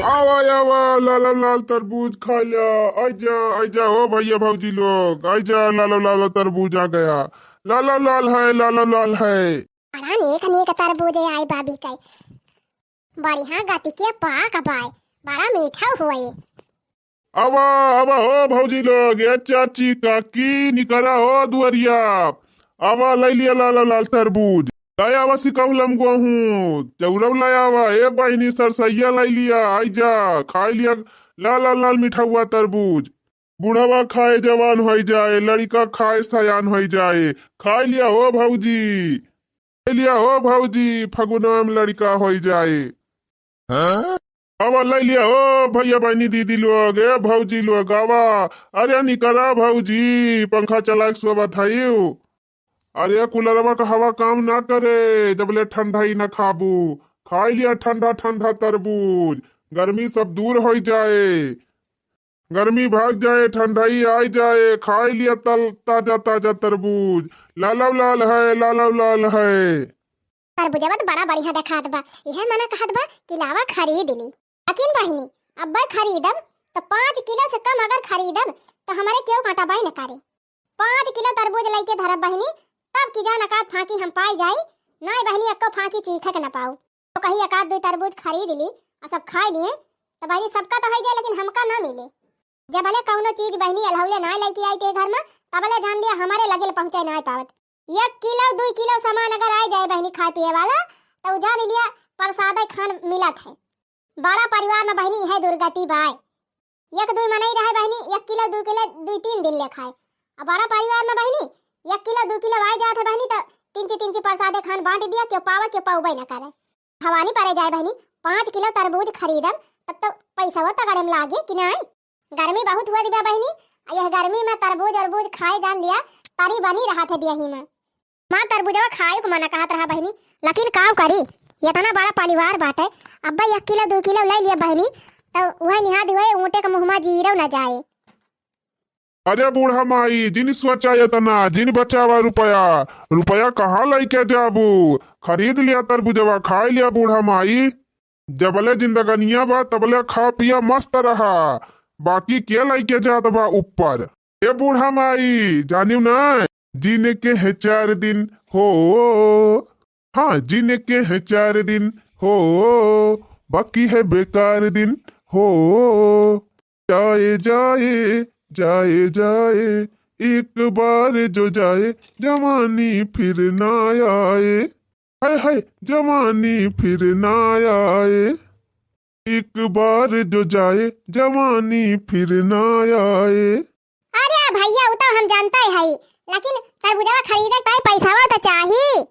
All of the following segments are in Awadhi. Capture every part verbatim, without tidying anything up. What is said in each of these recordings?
आवा, आवा, लाला लाल तरबूज खा ल्या। आइजा, आइजा हो भैया भौजी लोग, आइजा, लाला लाल तरबूज आ गया। लाला लाल है, लाला लाल है। बड़ा नीक नीक तरबूज आई बा बिकाई। बढ़िया गति के पाक बाय, बड़ा मीठा होए। आवा, आवा हो भौजी लोग, ए चाची काकी, निकरा हो दुअरिया। आवा, लै लिया लाला लाल तरबूज। लै आवा सिकहुलम गोहूँ, चौरव लै आवा, ए बहिनी सरसैया लै लिया, आइजा, खाइ लिया लाला लाल मिठौआ तरबूज। बुढ़वा खाए जवान होइ जाए, लड़िका खाए सयान होइ जाए। खाइ लिया हो भौजी, खाइ लिया हो भौजी, फगुनवा में लड़िका होइ जाए। हाँ? आवा लै लिया हो भैया बहिनी दीदी लोग, ए भौजी लोग, आवा। अरे निकरा भौजी, पंखा चलाइक सोवत हइउ। अरे कुलरवा क हवा काम ना करे, जबले ठंडाई ना खाबू। खाइ लिया ठंडा ठंडा तरबूज, गर्मी सब दूर होइ जाए। गर्मी भाग जाए, ठंडाई आइ जाए, खाइ लिया तल ताजा ताजा तरबूज। लालव लाल है, लालव लाल है। तरबूजवा त बड़ा बढ़िया देखात बा, इहे मना कहत बा कि लावा खरीद ली। लेकिन बहिनी, अब्बै खरीदब त पाँच किलो से कम अगर खरीदब त हमरे केहू कांटाबै न करे। पाँच किलो तरबूज लइके धरब बहिनी, तब कि जान एकाध फाँकी हम पाइ जाई। नाहीं बहिनी, एक्को फाँकी चीखे के न पाऊ। तो कहीं एकाध दुइ तरबूज खरीद ली अउर सब खाइ लिए, त बहिनी सबका त होइ जाए, लेकिन हमका न मिले। जबले कउनो चीज बहिनी अलहौले नाहीं लइके आइत है घर में, तबले जान लिया हमरे लगे पहुँचे नाहीं पावत। एक किलो, दुइ किलो सामान अगर आइ जाए बहिनी खाए पिए वाला, त उ जान लिया परसादै खान मिलत है। बड़ा परिवार में बहिनी इहे दुर्गति बाय। एक दुइ मनई रहे बहिनी, एक किलो, दुइ किलो, दुइ तीन दिन ले खाए। अउर बड़ा परिवार में बहिनी, एक किलो, दुइ किलो आइ जात है बहिनी, त तिनची तिनची परसादै खान बाँट दिया, केहू पावे, केहू पउबै न करे। भवानी परे जाए बहिनी, पाँच किलो तरबूज खरीदब, तब तो पैसवो तगड़े में लागे कि नाहीं? गर्मी बहुत हुआ दिबा बहिनी, अउर यह गर्मी में तरबूज अरबूज खाए जान लिया, तरी बनी रहत है देही में। माँ तरबूजवा खाए को मना कहत रहा बहिनी, लेकिन काव करी, इतना बड़ा परिवार बाटे, अब्बै एक किलो दुइ किलो लै लिया बहिनी, त उहै निहाद हुए ऊँटे के मुँह में जीरो न जाए। अरे बूढ़ा माई, जिन सोचा एतना, जिन बचावा रुपया, रुपया कहाँ लइके जाबू? खरीद लिया तरबूजवा, खाइ लिया बूढ़ा माई। जबले जिंदगनिया बा, तबले खा पिया मस्त रहा, बाकी के लइके जात बा ऊपर? ए बूढ़ा माई, जानिउ ना, जीने के है चार दिन हो, हाँ, जीने के है चार दिन हो, बाकी है बेकार दिन हो। जाए, जाए, जाए, जाए, एक बार जो जाए, जवानी फिर ना आए। हाय, हाय, जवानी फिर ना आए, एक बार जो जाए, जवानी फिर ना आए। अरे भैया, उ तो हम जानते हई, लेकिन तरबूजवा खरीदे ताई पैसावा तो चाही।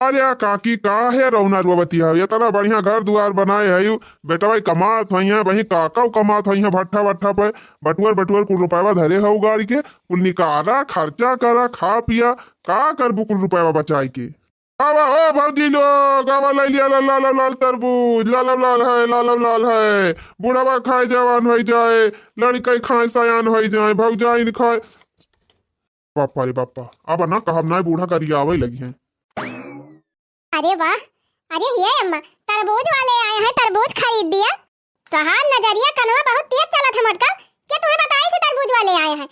अरे काकी, काहे रौना रोवती है? इतना बढ़िया घर दुआर बनाए है, बेटवा कमात होइहैं, वही काका कमात होइहैं, भट्ठा भट्ठा पे बटुअर बटुअर कुल रुपयवा धरे है गाड़ी के, कुल निकाला, खर्चा करा, खा पिया, का करबू कुल रुपयवा बचाए के? आवा हो भौजी लोग, आवा लै लिया लाल, लाल, लाल तरबूज, लाल, लाल है, लाल, लाल है। बुढ़वा खाए जवान होइ जाए, लड़िका खाए सयान होइ जाए, भौजाइन खाए। बापा रे बापा, अब ना कहब ना, बूढ़ा गरियावे लगिहैं। अरे वाह, अरे हे अम्मा, तरबूज वाले आए हैं, तरबूज खरीद दिया। तोहार नजरिया कनवा बहुत तेज चलत है मोटका, के तुम्हें बताई से तरबूज वाले आए हैं?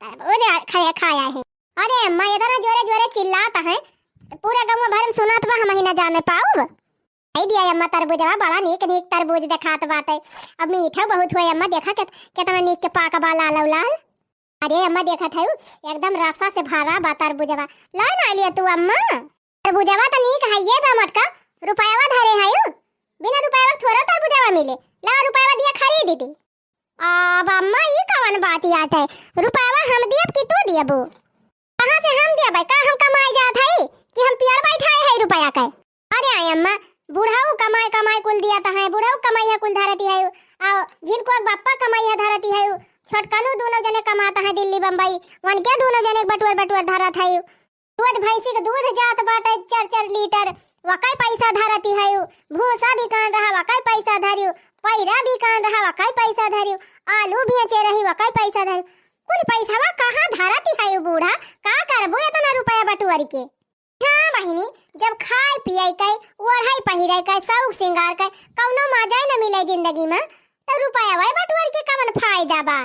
तरबूज आ-, खाए, खाए आए हैं। अरे अम्मा, इतना जोरे जोरे चिल्लात है, तो पूरा गौवा भर में सुनात बा, हमही ना जाने पाउब। कह दिया अम्मा, तरबूजवा बड़ा नीक नीक तरबूज देखात बाटे, अब मीठो बहुत हुए अम्मा, देखा केत-, केतना नीक के पाक बा, लाल लाल। अरे अम्मा, देखत है एकदम रसा से भरा बा तरबूजवा, ला ना लिया तू अम्मा। तरबुजवा त नीक हइये बा मोटका, रुपयवा धरे हयू, बिना रुपयवा के थोड़ो तरबुजवा मिले। ला रुपयवा दिया खरीद दे। अब अम्मा ई कवन बात आटे, रुपयवा हम दियब कि तू दियबू? कहाँ से हम दियबै, का हम कमाए जात हई कि हम पेड़ बैठाए हई रुपया के? अरे आय अम्मा, बुढ़ऊ कमाए कमाए कुल दिया त है, बुढ़ऊ कमाई है कुल धरती है, आ झिनको के बप्पा कमाई है धरती है, छोटकनू दोनों जने कमात है दिल्ली बम्बई, वनके दोनों जने बटुअर बटुअर धरत है। रोज भैंसी के दूध जात बाटे चार चार लीटर, वकाई पैसा धरती है। भूसा बिकान रहा, वकाई पैसा धरियो। पैरा बिकान रहा, वकाई पैसा धरियो। आलू बेचे रही, वकाई पैसा धरियो। कुल पैसवा कहाँ धरती है बूढ़ा? का करबो इतना रुपया बटुअर के? हाँ बहिनी, जब खाए पिए के, ओढ़े पहिरे के, शौक सिंगार के कौनो मजा न मिले जिंदगी में, तो रुपया वही बटोर के कवन फायदा बा?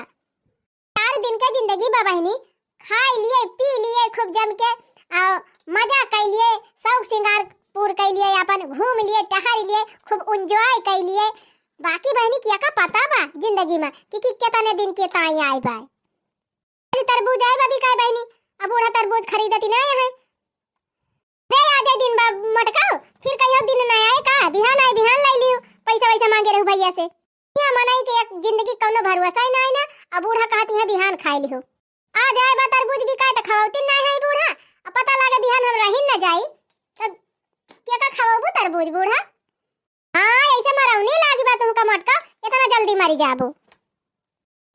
चार दिन के जिंदगी बा बहिनी, खाई लिए, पी लिए खूब जम के, आ मजा कर लिए, शौक सिंगार पूर कर लिए, अपन घूम लिए, टहर लिए, खूब एंजॉय कर लिए। बाकी बहिनी, किया का पता बा जिंदगी में कि, कि कितने दिन के ताई आए बा। अरे तरबूज आए बा बिकाए बहिनी, अब बूढ़ा तरबूज खरीदती ना है। दे आ जाए दिन बा मोटकाओ, फिर कहियो दिन ना आए का, बिहान आए, बिहान लाई लियो, पैसा वैसा मांगे रहू भैया से। ये मनई के एक जिंदगी कौनो भरोसा ही ना है ना। अब बूढ़ा कहती है बिहान खाए लिहो। आ जाए बा तरबूज बिकाए त खवाउती ना है बूढ़ा, अब पता लागे बिहान हम रही न जाई, तब के का खवाबू तरबूज बूढ़ा? हाँ, ऐसे मरौनी लागी बा तुमका मोटका, इतना जल्दी मरी जाबू।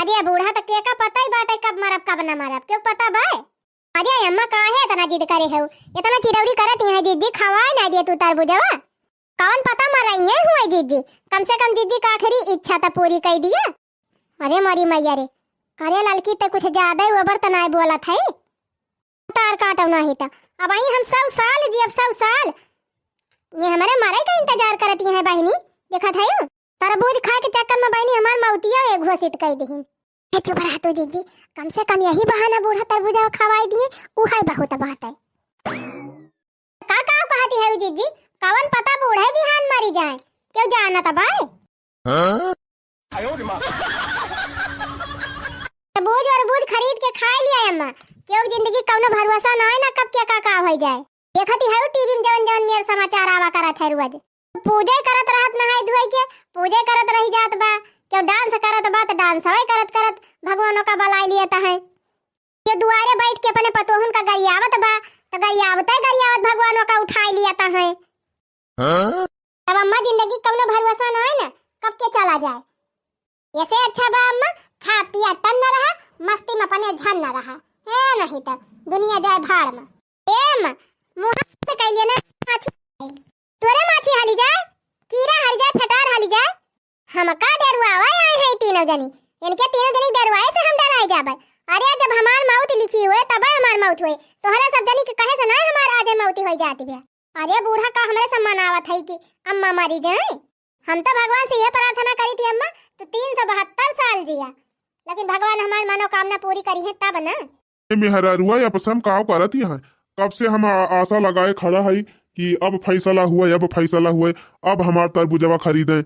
अरे बूढ़ा, त के का पता ही बाटे कब मरब कब ना मरब, क्यों पता बा? अरे अम्मा, काहे इतना जिद करे हो, इतना चिरौरी करत यहाँ जिद्दी, खवाए ना दे तू तरबूजवा। कौन पता मरइये हुए जिद्दी, कम से कम जिद्दी का आखिरी इच्छा त पूरी कर दिया। अरे मोरी मैया रे, करे ललकी त कुछ ज्यादा ही ओवर त नाय बोलत है। तार काटो नाही त अब आई हम सौ साल जी, अब सौ साल ये हमारे मरे का इंतजार करती है बहिनी, देखत है। तरबूज खाए के चक्कर में बहिनी हमार मौतिया ये घोषित कर दीहिन। ए, चुप रह तू जिज्जी, कम से कम यही बहाना बूढ़ा तरबूजा खवाई दिए, उहे बहुत बात है। का का कहती है जिज्जी, कवन पता बूढ़े बिहान मरी जाए, क्यों जानत बाय? हाँ? तरबूज वरबूज खरीद के खाए लिया अम्मा, क्यों जिंदगी कौनो भरोसा ना है ना कब क्या का का हो जाए। देखती है टीवी में जवन जवन मेर समाचार आवा करत है रोज। पूजे करत रहत नहाए धोए के, पूजे करत रह जात बा, क्यों डांस करत बा त डांस होए करत करत भगवानों का बलाई लियत है। ये दुआरे बैठ के अपने पतोहन का गरियावत बा, त गरियावत गरियावत भगवानों का उठाए लियत है। हाँ? तब अम्मा जिंदगी कौनो भरोसा ना है ना, कब के चला जाए। ऐसे अच्छा बा अम्मा, खा पिया टन न रहा, मस्ती में अपने झन न रहा। ए नहीं त दुनिया जाए भाड़ में। ए अम्मा, मुँह से कह लेना माछी। तोरे माछी हाली जाए, कीड़ा हाली जाए, फटार हाली जाए। हम का डरुआवा आए हैं तीनों जनी, इनके तीनों जनी डरुआए से हम डराए जाबे। अरे जब हमार मौत लिखी हुए तब हमार मौत हुए, तोहरा सब जनी के कहे से ना हमार आज मौत हो जात बे। अरे बूढ़ा का हमरे से मनावत है कि अम्मा मरी जाए। हम तो भगवान से यह प्रार्थना करी थी अम्मा, तू तीन सौ बहत्तर साल जिया, लेकिन भगवान हमार मनोकामना पूरी करी है तब ना। ए मेहरारुआ, ये अपसम काव करत यहाँ? कब से हम आ-, आशा लगाए खड़ा है कि अब फैसला हुए, अब फैसला हुए, अब हमार तरबूजवा खरीदे,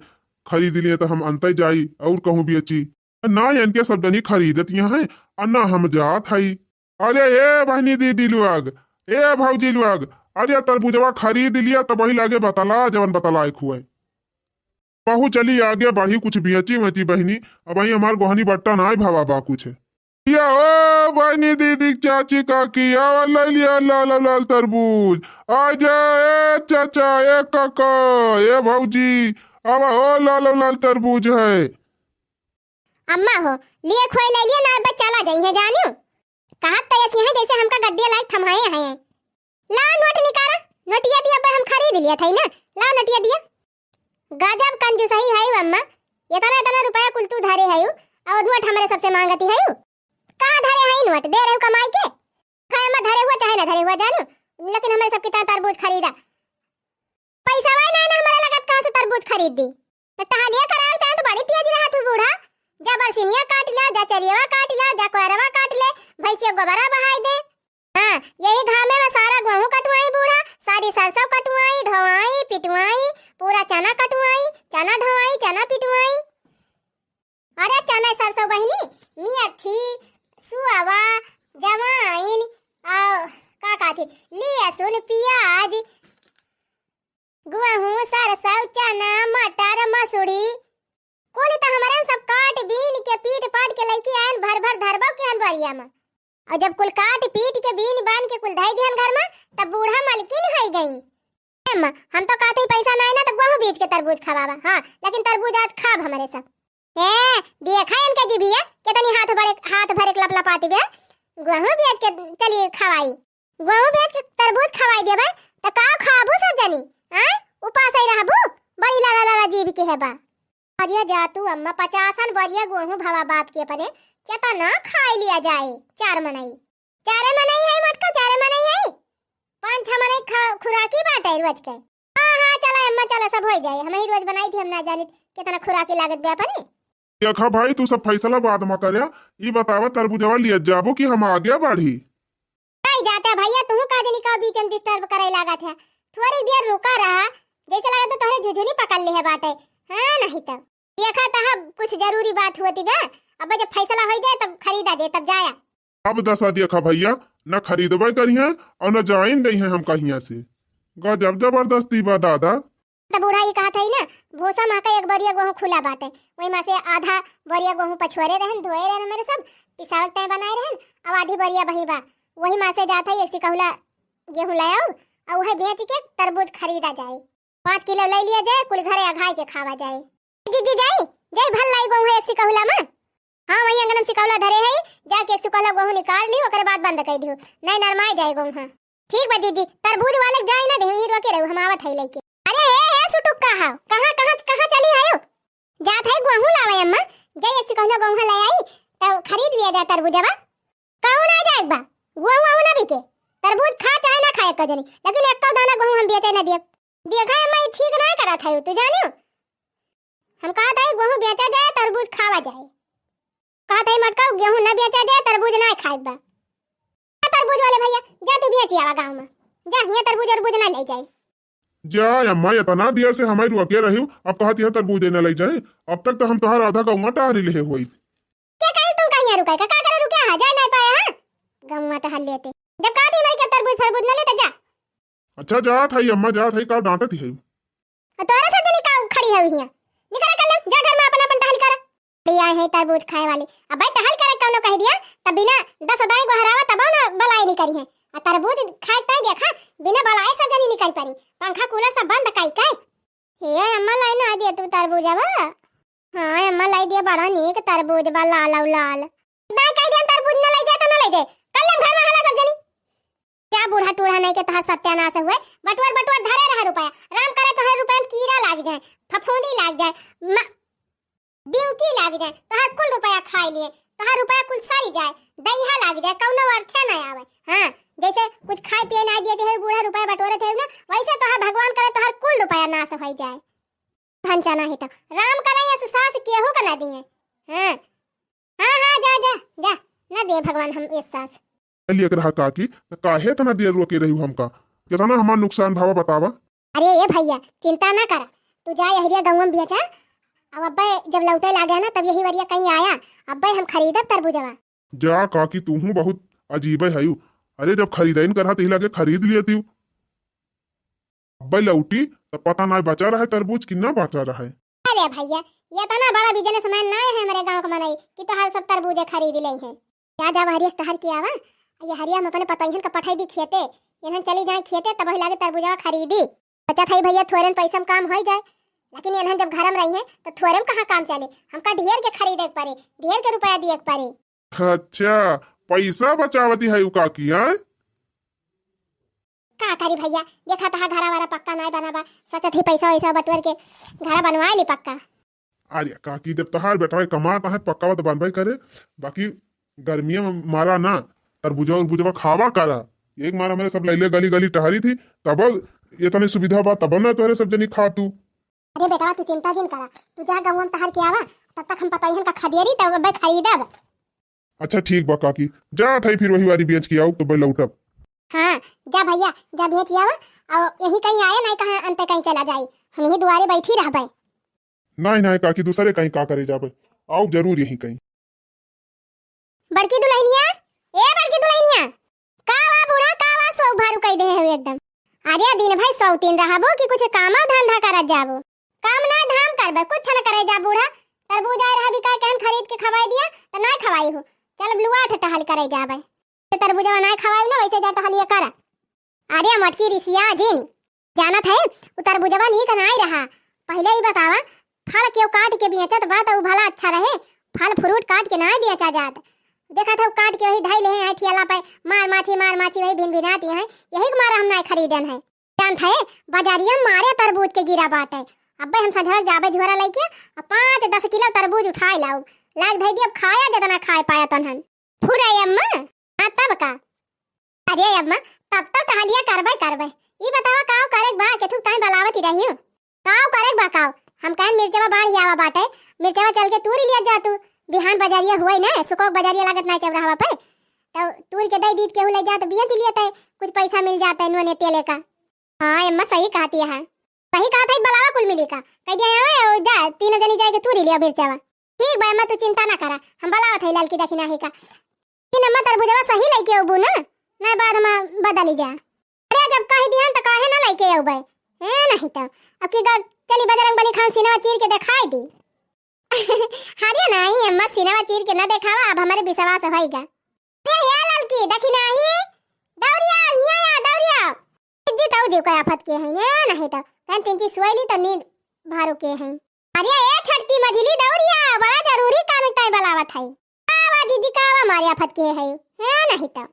खरीद लिए तो हम अंते जाई और कहूँ बेची। ना इनके सब जनी खरीदत यहाँ है, और ना हम जात है। अरे ए बहनी दीदी लोग, ए भौजी लोग, अरे तरबूजवा खरीद लिया तो वही लगे बतला, जवन बतलाए खुए। बहू चली आगे बढ़ी, कुछ बेची वेची बहिनी, अब आई हमार गोहनी बट्टा नाय भवा बा कुछ। या ओ बहिनी दीदी चाची काकी, आवा ले लिया लाल लाल तरबूज। आ जा ए चाचा, ए काका, ए भौजी, आवा हो लाल लाल तरबूज है। अम्मा हो, लिए खोए ले लिए ना, बस चला जाई है जानियो। कहा तो ऐसी है जैसे हमका गड्डिया लायक थमाए हैं। लाओ नोट निकाला, नोटिया दिया बा, हम खरीद लिया था ही ना, लाओ नोटिया दिया। गजब कंजूसही है अम्मा, इतना इतना रुपया कुल तू धरे है और नोट हमरे सबसे मांगती है। कहाँ धरे है नोट, दे रहे हो कमाई के? खाए अम्मा धरे हुआ चाहे ना धरे हुआ जानो, लेकिन हमरे सबकी तरह तरबूज खरीदा। पैसा वाई ना ना हमारे लगत कहाँ से तरबूज खरीद दी। तो टहलिया कराओ चाहे तो बड़ी तेज रहा तू बूढ़ा, जा बरसिनिया काट ला, जा चरियवा काट ला, जा कोयरवा काट ले, भैंसिया गोबरा बहाई दे। हाँ, यही घामे में सारा गेहूं कटवाई बूढ़ा, सारी सरसों कटवाई, ढोवाई, पिटवाई, पूरा चना कटवाई, चना ढोवाई, चना पिटवाई। अरे चना सरसों बहिनी, मेथी, सुअवा, जवाइन, आ, का कहती, लहसुन, प्याज, गेहूं, सरसों, चना, मटर, मसूरी, कुल त हमरे सब काट बीन के पीट पाट के लइके आयन, भर भर धरबो के हन बोरिया में। और जब कुल काट पीट के बीन बान के कुल धई दिहन घर में, तब बूढ़ा मलकिन होई गई। ए अम्मा, हम तो कहते ही पैसा ना है ना तो गेहूं बीज के तरबूज खवावा, हाँ, लेकिन तरबूज आज खाब हमरे सब। ए, देखा इनके जिभिया, कितनी हाथ भरे, हाथ भरे के लपलपाती बे, गेहूं बीज के चली खवाई। गेहूं बेच के तरबूज खवाई देबे, त का खाबू सब जनी? आय? उपास ही रहबू? बड़ी लाला लाला जीभ के है बा। अरे जा तू अम्मा, पचासन बरिया गेहूं भवा बाप के अपने, केतना खाई लिया जाए? चार मनई। चारे मनई है मटका, चारे मनई है। पाँच छह मनई खा-, खुराकी बाटे रोज के। हाँ, हाँ, चला अम्मा, चला, सब होइ जाए। हमही रोज बनाई थी, हम ना जानित कितना खुराकी लागत बे अपनी। देखा भाई, तू सब फैसला बाद में कर्या, ई बतावा, तरबुजवा लियत जाबो कि हम आगे बढ़ी? कहीं जाता भैया, तू का जनी का बीच में disturb करे लागत है। थोड़ी देर रुका रहा, जैसे लगा तो तोहरे झुझुनी पकड़ ले है बाटे। हाँ, नहीं तो। देखा तहा कुछ जरूरी बात होती बा। अब जब फैसला होइ जाए तब खरीदा जाए, तब जाया। अब दसा देखा भैया, न खरीदबे करिहैं और न जाइन दइहैं हम कहिया से। गजब जबरदस्ती बा दादा। त बूढ़ा ई कहत हई ना, भूसा महका एक बोरिया गोहूँ खुला बाटे, वही मा से आधा बोरिया गोहूँ पछुआरे रहन, धोए रहन मेरे सब, पिसावक तय बनाए रहन, अब आधी बोरिया बही बा, वही मा से जात हई एक सिकहुला गेहूँ ले आउब, और वही बेच के तरबूज खरीदा जाए। पाँच किलो ले लिया जाए, कुल घरे अघाई के खावा जाए। जीजी जाई, जाई भल लाई गोहूँ एक सिकहुला मा। हाँ, वही अंगन में सिकहुला धरे है, जाके एक सिकहुला गोहूँ निकाल ली, ओकरे बाद बंद कर दियो, नहीं नरमाए जाए गोहूँ। हाँ। ठीक बा जीजी, तरबूज वाले के जाए ना दे, यहीं रोके रहू, हम आवत है लेके। अरे हे, हे सुटुक्का हा, कहाँ, कहाँ, कहाँ चली है? जात है गोहूँ लावे अम्मा, जाई एक सिकहुला गोहूँ ले आई, तब खरीद लिया जाए तरबूजवा। कहूँ ना जाए बा, गोहूँ आहूँ ना बिके, तरबूज खा चाहे ना खाए कजनी, लेकिन एक दाना गोहूँ हम बेचे ना दियब। देखा अम्मा, ई ठीक ना करत है, तू जानियो। हम कहत हई गोहूँ बेचा जाए, तरबूज खावा जाए। कहत हई मटका, गेहूँ न बेचा जाए, तरबूज ना खाए बा। आ तरबूज वाले भैया, जा तू बेच आवा गाँव मा, जा हियाँ तरबूज अरबूज ना ले जाए। जा अम्मा, इतना देर से हमारी रुके रही, अब कहत यहाँ तरबूज न ले जाए। अब तक तो हम तोहार आधा गौवा टहरी ले होई। के कही तुम कहीं रुके का, का करे रुके हा, जाए ना पाए हा। गौवा टहल लेते, जब कहती हमारी के तरबूज फरबूज न लेते जा। अच्छा जात है अम्मा, जात है, का डांटत है? और तोहरे सब जनी का खड़ी है हियाँ? निकल कर लो, जा घर मा अपन अपन टहल कर। ले आए हैं तरबूज खाए वाली। अबे टहल करे कौनो कह दिया, तब बिना दस दाई गोहरावा तब ना बलाई नहीं करी है। आ तरबूज खाए तय देखा, बिना बलाए सब जनी निकल पड़ी। पंखा कूलर सब बंद काई काई। हे अम्मा लाई ना दिया तू तरबूजवा। हाँ अम्मा लाई दिया, बड़ा नीक तरबूज बा, लाल और लाल। दाई कह दिया तरबूज न ले जाए तो न ले जाए। कल हम घर मा हला सब जनी। जा बूढ़ा टूढ़ा नहीं के तोहार सत्यानाश हुए, बटुअर बटुअर धरे रहा रुपया, राम करे तोहरे रुपया में कीड़ा लाग जाए, फफूंदी लाग जाए, म-, दिउकी लाग जाए, तोहार कुल रुपया खाए लिए, तोहार रुपया कुल सरी जाए, दइहा लाग जाए, कौनो अर्थे ना आवे। हाँ, जैसे कुछ खाए पिए ना दिए थे बूढ़ा रुपया बटोरे थे ना, वैसे तोहार भगवान करे तोहार कुल रुपया नाश हो जाए। धन चाना है तो राम करे, ऐसे सास केहू का ना दिए। हाँ, हाँ, हाँ, जा, जा, जा, ना दे भगवान हम ये सास। चलिए रहा काकी, त काहे इतना देर रोके रही हमका? कितना हमार नुकसान भावा बतावा? अरे ए भैया, चिंता ना करा, तू जा यहरिया गौवा में बेचा, अब अब्बे जब लौटे लागे ना तब यही वरिया कहीं आया, अब्बे हम खरीदब तरबूजवा। जा काकी, तू हूँ बहुत अजीबे हयू। अरे जब खरीदइन करा त लगे खरीद लिया तू। अब्बे लौटी त पता ना बचा रहे तरबूज कि ना बचा रहे। अरे भैया, ये इतना बड़ा businessman ना है हमारे गाँव का मनई कि तोहार सब तरबूजे खरीद ले हैं। जा, जा, हरिया से टहल के आवा। ये हरिया हम अपने पतोहियन का पठाई दी खेते, इन्हन चली जाए खेते, तब वही लागे तरबूजवा खरीदी। बचत है भैया, थोड़न पैसा में काम हो जाए, लेकिन इन्हन जब घर में रही हैं तो थोड़े में कहाँ काम चले, हमका ढेर के खरीदे के पड़े, ढेर के रुपया दिए के पड़े। अच्छा, पैसा बचावती है उ काकी, हाँ? का करी भैया, देखा तहा घरा वारा पक्का नाय बना बा, सोचत ही पैसा वैसा बटोर के घरा बनवा ली पक्का। अरे काकी, जब तहार बेटवा कमात है, पक्का तो बनबे करे, बाकी गर्मिया में मारा ना, तरबूजा उरबूजवा खावा करा। एक मारा मेरे सब लैले गली गली टहरी थी, तब इतनी सुविधा बा, तब ना तोहरे सब जनी खा तू। अरे बेटवा, तू चिंता जिन करा, तू जा गौवा में टहर के आवा, तब तक हम पतोहियन का खदेरी, तब अब्बे खरीदब। अच्छा ठीक बा काकी, जात है फिर वही वारी बेच के आऊ, तब लौटब। हाँ, जा भैया, जा बेच आवा, और यही कहीं आए, नहीं कहाँ अंते कहीं चला जाई, हम यही दुआरे बैठी रहबे। नहीं, नहीं काकी, दूसरे कहीं का करे जाबे, आऊ जरूर यही कहीं। बड़की दुल्हनिया, ए बड़की दुल्हनिया, का वा बूढ़ा, का वा सो भारू कह दे हो एकदम। अरे दिन भर सौतीन रहबो कि कुछ कामो धंधा करत जाबो? काम ना धाम करबे, कुछ न करे जा बूढ़ा। तरबूज आए रहा बिकाए, कहन खरीद के खवाई दिया, त ना खवाई हो। चल अब लुआ ठे टहल करे जाबे। ते तरबूजवा ना खवाई ना, वैसे जा टहलिए कर। अरे मोटकी रिसिया जिन, जानत है, उ तरबुजवा नीक नाई रहा। पहिले ई बतावा, फल केहू काट के बेचत बा त उ भला अच्छा रहे? फल फ्रूट काट के नाई बेचा जात। देखत है, काट के वही धई ले हैं ठेला पे, मार माछी, मार माछी, वही भिन भिनाती हैं। यही के मारे हम नाई खरीदन है। जानत है, बाजारिया में मारे तरबूज के गिरा बाटे। अब्बे हम संझवा जाबे झोरा लइके, आ पाँच दस किलो तरबूज उठाए लाऊ। लाग धई दियब खाया, जतना खाए पाया तनहन। फुरे अम्मा, हाँ तब का? अरे अम्मा, तब तो टहलिया करबे करबे। ई बतावा, काव करे के बा, केथू ताई बलावत ही रही हूँ। काव करे के बा, काव? हम कहन मिर्चवा बाढ़ आवा बाटे, मिर्चवा चल के तूरी लिया जा तू। बिहान बजरिया हुए ना, सुकोक बजरिया लागत ना चौराहा पे, तो तूर के दई दीत केहू ले जा तो बेच लिया तय, कुछ पैसा मिल जाता है नूने तेले का। हाँ, अम्मा सही कहती है। सही कहत है, बलावा कुल मिली का। कह दिया, "ए, जा, तीनों जनी जाए के तूरी लिया मिर्चावा।" "ठीक बा अम्मा, तू चिंता ना करा, हम बलावत है ललकी दखिनाही का।" "तीन अम्मा तरबूजवा सही लइके अबू ना, नहीं बाद में बदली जा।" "अरे, जब कह दिहन तो काहे ना लइके अबे? ए, नहीं तो। अब की ग-, चली बजरंग बली खान सिनेमा चीर के दिखाई दी।" "अरे नहीं अम्मा, सिनेमा चीर के ना देखावा, अब हमारे विश्वास होइगा।" "अरे या ललकी, दखिनाही, दौरिया, हिया या, दौरिया।" जी, तऊ जी कोई आफत के है ने, नहीं तो कहन तीन चीज सोइली तो नींद भारू के है। "अरे ए छोटकी मझिली दौरिया, बड़ा जरूरी काम एक ताई बलावत है।" "का बा जीजी, का बा, मारे आफत के है, है नहीं तो।"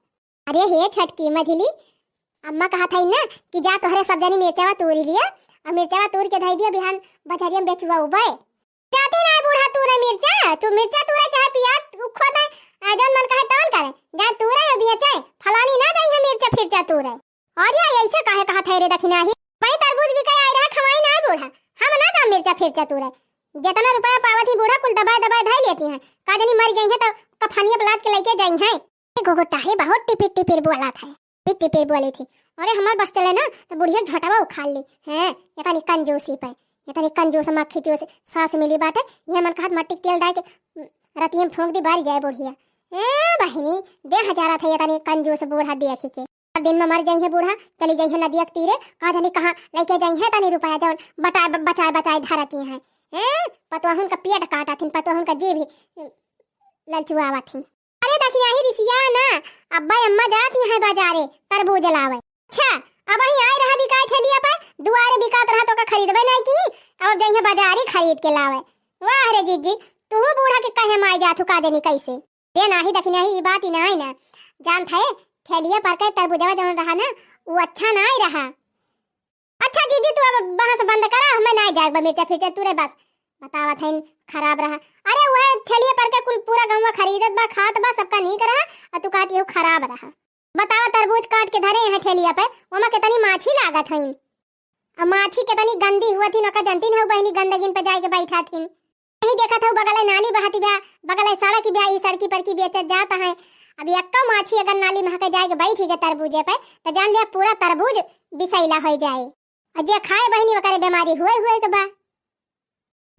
"अरे हे छोटकी मझिली, अम्मा कहत है ना कि जा तोहरे सब जनी मिर्चावा तूरी लिया, और मिर्चावा तूर के धई दिया, बिहान बजरिया में बेचुआ उबे।" "जाती नहीं बूढ़ा तूरे मिर्चा, तू मिर्चा तूरे चाहे पियाज उखोदे, आ जौन मन कहे तौन करे, जा तूरे और बेचे, फलानी ना जाई है मिर्चा फिरचा तूरे।" "अरे, ऐसे काहे कहत है रे दखिनाही? भाई तरबूज बिकाई आई रहा, खवाई ना बूढ़ा, हम ना जाम मिर्चा फिरचा तूरे। जितना रुपया पावत ही बूढ़ा, कुल दबाए दबाए धई लेती हैं, का जनी मर जाई है तो कफनिया पलात के लेके जाई हैं।" एक गो टाहे बहुत टिपिर टिपिर बोलत है, टिपिर टिपिर बोली थी। अरे हमार बस चले ना तो बुढ़िया झोटवा उखाड़ ली। हैं, इतनी कंजूसी पे, इतनी कंजूस मक्खी चूस सास मिली बाटे, ये मन कहत मट्टी के तेल डाल के रतिये में फूंक दी, बारी जाए बुढ़िया। ए बहिनी, दे हजारा था इतनी कंजूस बूढ़ा देखी के। दिन में मर जाई है बूढ़ा, चली जाई है नदिया के तीरे, कहाँ जानी कहाँ लेके जाई है तनी रुपया जौन बटा-, ब-, बचाए, बचाए धरती हैं। हैं? पतोहुन का पेट काटत हिन, पतोहुन का जीभ ललचुआवत हिन। अरे दखिनाही रिसिया ना, अब्बा अम्मा जाती हैं बाजारे तरबूज लावे। अच्छा, अब वहीं आए रहा बिकाए ठेलिया पर, दुआरे बिकात रहा तो का खरीदबे नहीं की, अब जाई है बाजारी खरीद के लावे। वाह रे जीजी, तू बूढ़ा के कहे माई जाथू का देनी कैसे? दे नाही दखिनाही, ई बात ही नाही ना। जानत है, ठेलिया पर के तरबूजवा जौन रहा ना, वो अच्छा नाही रहा। अच्छा जीजी, तू अब बहस बंद करा, हमें नाही जाए बा मिर्चा फिर्चा तूरे बस। बतावत है खराब रहा। अरे वह ठेलिया पर के कुल पूरा गौवा खरीदत बा, खात बा, सबका नीक रहा, और तू कहत यहू खराब रहा। बतावा, तरबूज काट के धरे हैं ठेलिया पे, ओमा कितनी माछी लागत हईन। अब माछी कितनी गंदी हुआ थी, नका जनती नहीं बहनी, गंदगिन पे जाए के बैठा थी। नहीं देखत हऊ, बगले नाली बहती बा, बगले सड़क बा, ई सड़की पर की बेचत जात हैं। अब एक्का माछी अगर नाली में हके जाए के बैठ गए तरबूजे पे, तो जान लिया पूरा तरबूज बिसैला हो जाए। और जे खाए बहनी ओकरे बीमारी हुए हुए के बा।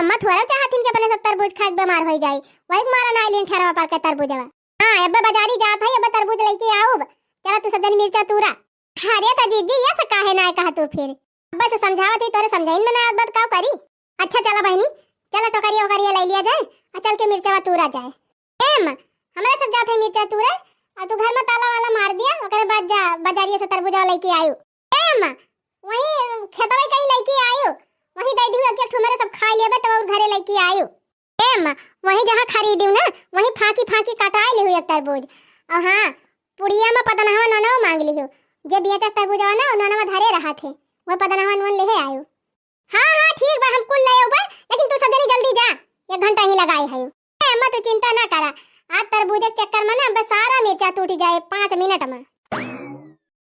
अम्मा थोड़ा चाहत हिन कि अपने सब तरबूज खाए के बीमार हो जाए, वही के मारा ना आइलिन ठेरवा पर के तरबूजवा। हाँ, अब्बे बाजारी जात है, अब्बे तरबूज लेके आउब। चला तू सब जनी मिर्चा तूरा। अरे त जीजी, ये से काहे ना कहा तू फिर? अब्बे से समझावत ही, तोरे समझाइन में ना आवत बा त का करी? अच्छा चला बहनी, चला टोकरिया ओकरिया ले लिया जाए, आ चल के मिर्चवा तूरा जाए। ए माँ, हमरे सब जात है मिर्चा तूरे, आ तू घर में ताला वाला मार दिया, ओकरे बाद जा बाजारिया से तरबूजा लेके आयु। ए माँ, वही खेतवा कहीं लेके आयु, वही दे दिहु, एक एक ठो मेरे सब खा लेबे, तब और घरे लेके आयु। ए माँ, वही जहाँ खरीदी ना, वही फांकी फांकी कटाए लिहु एक तरबूज। और हाँ, पुड़िया में पदनहवा ननवा मांग लिहु, जे बेचत तरबूजवा ना, ननवा धरे रहा थे, वह पदनहवा नन लेहे आयु। हाँ, हाँ, ठीक बा, हम कुल ले आउबे, लेकिन तू सब जनी जल्दी जा, एक घंटा ही लगाए है। ए, अम्मा, तू चिंता ना करा, आज तरबूज के चक्कर में ना, बस सारा मिर्चा टूट जाए पाँच मिनट में।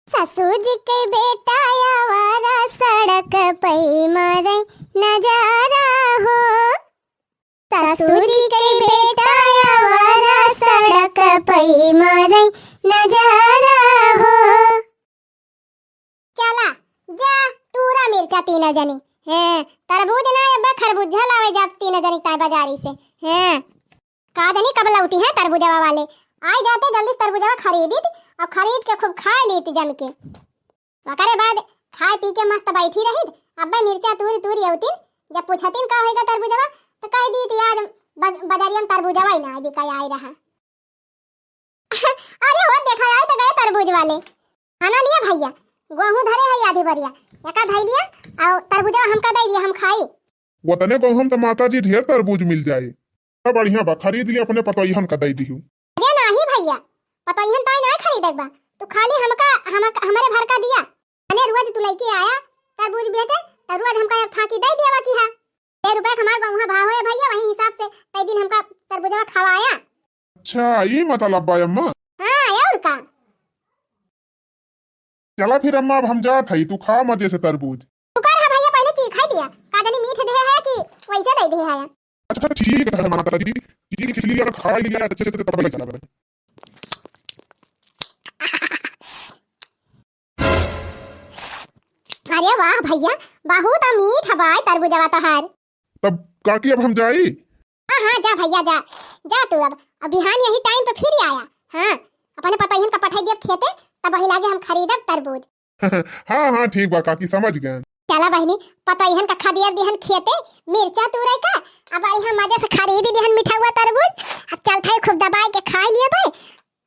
ससुर जी के बेटा आवारा, सड़क पे मारे नजारा हो। ससुर जी के बेटा आवारा, सड़क पे मारे नजारा हो। चला, जा, तूरा मिर्चा तीनों जनी। हैं, तरबूज ना, अब्बे खरबूजा लावे जा तीनों जनी ताई बाजारी से। हैं, का जनी कब लौटी है तरबूजवा वाले। आई जाते जल्दी से तरबूजवा खरीदित, और खरीद के खूब खाए लीत जम के। ओकरे बाद खाए पी के मस्त बैठी रहित। अब्बे मिर्चा तूरी तूरी अउतिन, जब पूछतिन का होइगा तरबूजवा, तो कह दीत आज बज-, बजरिया में तरबूजवा ही ना बिकाई आई रहा। अरे हो, देखा जाए तो गए तरबूज वाले। आना लिया भैया, गोहूं धरे है आधी बरिया, एका धई लिया, और तरबूजा हमका दे दिया, हम खाई। वतने गोहूं तो माता जी ढेर तरबूज मिल जाए। तो बढ़िया बा, खरीद लिया, अपने पतोहियन का दे दिहू। अरे नाही भैया, पतोहियन ताई ना खरीदे बा, तू खाली हमका, हमका, हमारे भर का दिया। अने रोज तू लेके आया तरबूज बेचे, तो रोज हमका एक फांकी दे दिया बाकी हा। ए रुपया के हमार गौहा भाव है भैया, वही हिसाब से तई दिन हमका तरबूजवा खवाया। अच्छा, ई मतलब बा अम्मा? हाँ, और का? चला फिर अम्मा, अब हम जात हई, तू खा मजे से तरबूज। तू कर हा भैया, पहले चीखा दिया, का जानी मीठ देहे है कि वैसे दे देहे है। अच्छा ठीक है माता जी, चीख लिया, खा लिया अच्छे से, तब चला। अरे वाह भैया, बहुत मीठ बाय तरबूजवा तोहार। तब काकी अब हम जाई? हाँ हाँ, जा भैया जा, जा तू अब, अब बिहान यही टाइम पे फिर आया। हाँ, अपने पतोहियन का पठाई दियब खेते, तब वही लागे हम खरीदब तरबूज। हाँ हाँ ठीक बा काकी, समझ गए। चला बहिनी, पतोहियन का खदेर दिहन खेते, मिर्चा तूरे का, अब बढ़िया मजे से खरीद दिहन मिठौआ तरबूज। अब चलत है खूब दबाई के खाई लेबे।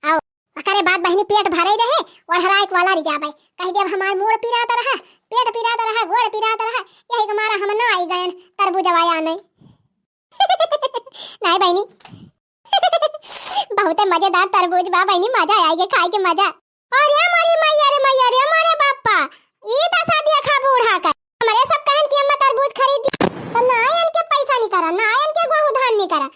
आओ, ओकरे बाद बहिनी पेट भरे रहे, ओढ़राए के वाला रिजाबे, कह देब हमार मूड़ पिरात रहा, पेट पिरात रहा, गोड़ पिरात रहा, यही के मारा हम ना आई गयन तरबूजवा आने। नहीं बहिनी, बहुते मजेदार तरबूज बा बहिनी, मजा आएगे खाए के मजा। अरे मोरी मैया रे मैया रे, मोरे बापा, ई दसा देखा बूढ़ा का। हमरे सब कहन कि अम्मा तरबूज खरीद दी, तो ना इनके पैसा निकरा, ना इनके गोहूं धान निकरा,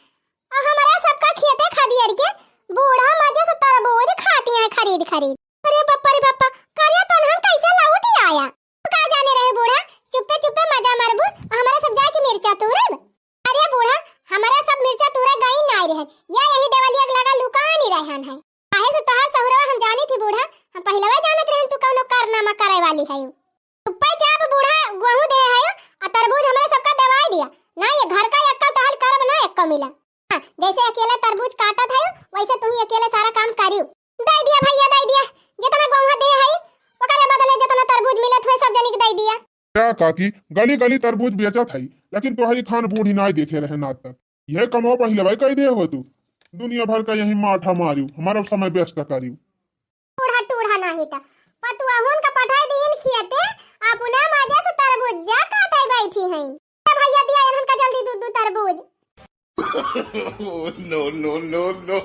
और हमरे सबका खेते खदियर के बूढ़ा मजे से तरबूज खाती हैं खरीद खरीद। अरे बापा रे बापा, करिया तोनहन कैसे लौट आया? का जाने रहे बूढ़ा, चुप्पे चुप्पे मजा मारबू, हमरा सब जाके मिर्चा तूरब। अरे बूढ़ा, हमरा सब मिर्चा तूरे गई नाय रहन, या यही देवलिया के लगा लुकानी रहन है। काहे से तोहार सहुरवा हम जानी थी बूढ़ा, हम पहिलवा जानत रहन तू कौनो कारनामा करे वाली है। चुप्पे चाप बूढ़ा, गोहूं दे है, आ तरबूज हमरा सबका दवाई दिया। ना ये घर का एक्का टहल करब, ना एक्का मिला। हाँ, जैसे अकेला तरबूज काटत है, वैसे तुही अकेले सारा काम करियो। दे दिया भैया, दे दिया। जितना गोहूं दे है, ओकरे बदले जितना तरबूज मिलत हुए, सब जनी के दे दिया। क्या काकी, गली गली तरबूज बेचत है, लेकिन तोहरी खान बूढ़ी नाय देखे रहे आज तक। यह कमवा पहिलवा कई दे हो तू। दुनिया भर का यही माठा मारियो, हमारा समय व्यस्त करियो। बूढ़ा टूढ़ा नाही त पतुआ हुन का पठाई दीन खियते, अपना मजा से तरबूज जा काटे बैठी हैं। ए भैया, दिया इन्हन का जल्दी दू दू तरबूज। Oh, no, no, no, no।